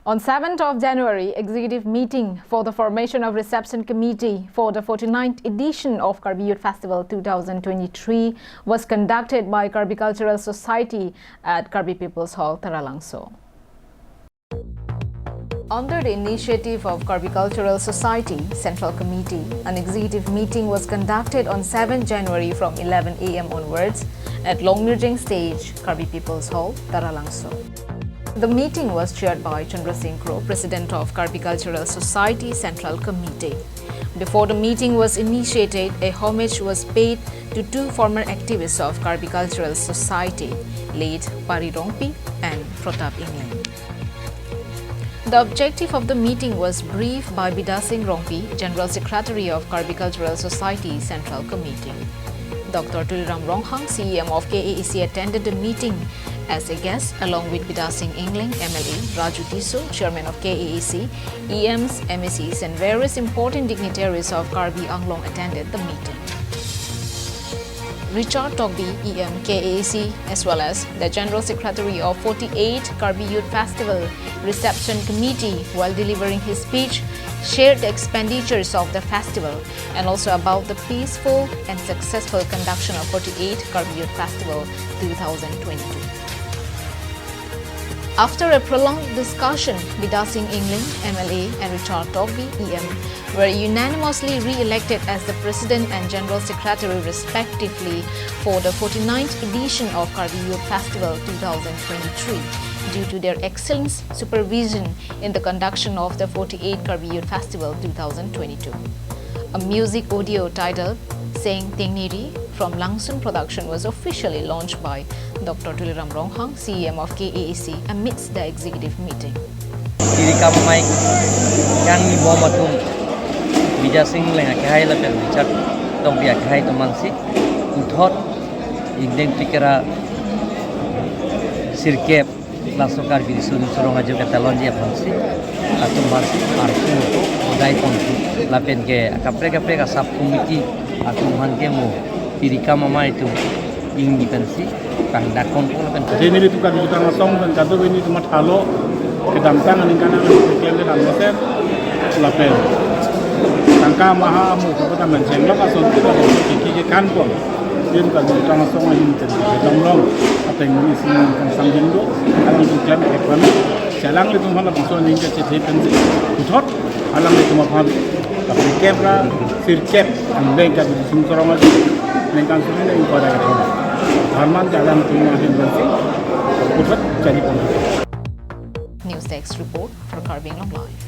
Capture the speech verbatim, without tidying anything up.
On seventh of January, executive meeting for the formation of reception committee for the forty-ninth edition of Karbi Youth Festival two thousand twenty-three was conducted by Karbi Cultural Society at Karbi People's Hall, Taralangso. Under the initiative of Karbi Cultural Society Central Committee, an executive meeting was conducted on seventh January from eleven a m onwards at Longmirjeng Stage, Karbi People's Hall, Taralangso. The meeting was chaired by Chandra Singh Kro, President of Karbi Cultural Society Central Committee. Before the meeting was initiated, a homage was paid to two former activists of Karbi Cultural Society, late Pari Rongpi and Pratap Engleng. The objective of the meeting was briefed by Bidya Singh Rongpi, General Secretary of Karbi Cultural Society Central Committee. Doctor Tuliram Ronghang, C E M of K A A C, attended the meeting as a guest along with Bidya Singh Engleng, M L A, Raju Tisso, Chairman of K A A C, E Ms, M A Cs, and various important dignitaries of Karbi Anglong attended the meeting. Richard Tokbi, E M K A A C, as well as the General Secretary of forty-eight Karbi Youth Festival Reception Committee, while delivering his speech, shared the expenditures of the festival and also about the peaceful and successful conduction of forty-eight Karbi Youth Festival two thousand twenty-two. After a prolonged discussion, Bidya Singh Engleng, M L A, and Richard Tokbi, E M, were unanimously re-elected as the President and General Secretary respectively for the forty-ninth edition of Karbi Youth Festival two thousand twenty-three due to their excellent supervision in the conduction of the forty-eight Karbi Youth Festival two thousand twenty-two. A music audio titled Seng Tingniri from Langsun Production was officially launched by Doctor Tuliram Ronghang, C E M of K A A C, amidst the executive meeting. Tiri Kama Amei kangni bom atum, Bidya Singh Engleng akehai lapen Richard Tokbi akehai atum aphansi puthot ingdeng phlikra sirkep laso Karbi Riso Nimso Rong Ajo ketalonji aphansi atum aphansi arpu dai pontu lapen ke akaprek kaprek a sub committee atum aphan ke mo Tiri Kama Amei atum ingni pensi kangdak ponpo lapen ke. Jadi nelitum Karbi Jutang Asong pen kadokave nelitum mathalo kedamtang aningkan angan keklem kedam mesen lapen tangka maha amu kapata mencheng lok ason kita kiki ke kanpon. Nelitum Karbi Jutang Asong ahin pen kedam long ateng isi kangsam jindo, alang keklem kepon. Jalang nelitum aphan labangso aning kachethe pensi puthot alanglitum aphan kaprek kepra sirkep angbeng Karbi Riso Nimso Rong Ajo ningkan suri ningkan kora kethom. Dharman jalan tum ahin pensi puthot jadi pontu. News Desk Report for Karbi Anglong Live.